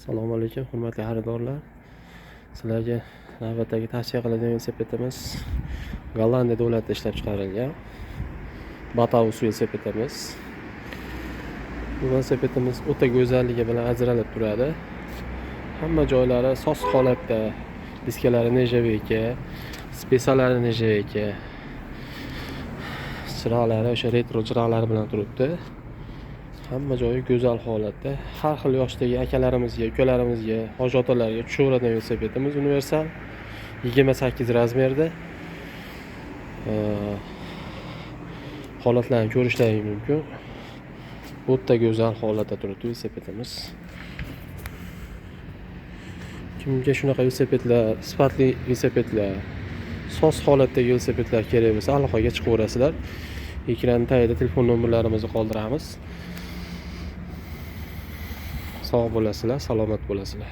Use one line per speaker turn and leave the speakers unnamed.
Assalomu alaykum, hurmatli xaridorlar. Sizlarga navbatdagi tavsiya qiladigan velosipedimiz Gollandiya davlatida ishlab chiqarilgan Batavus velosipedimiz. Bu velosipedimiz o'ta go'zalligi bilan ajralib turadi. Hamma joylari soz holatda, diskalari нержавейка, спица lari нержавейка, chiroqlari o'sha retro chiroqlari bilan turibdi. Hamma joyi go'zal holatda. Har xil yoshdagi akalarimizga, ukalarimizga, hoji otalarga tushaveradigan velosipedimiz universal, 28 размер da. Holatlarni ko'rishlaring mumkin. O'ta go'zal holatda turibdi velosipedimiz. Kimga shunaqa velosipedlar, sifatli velosipedlar, soz holatdagi velosipedlar kerak bo'lsa, aloqaga chiqaverasizlar. Ekran tagida telefon nomerlarimizni qoldiramiz. Sog' bo'lasizlar, salomat bo'lasizlar.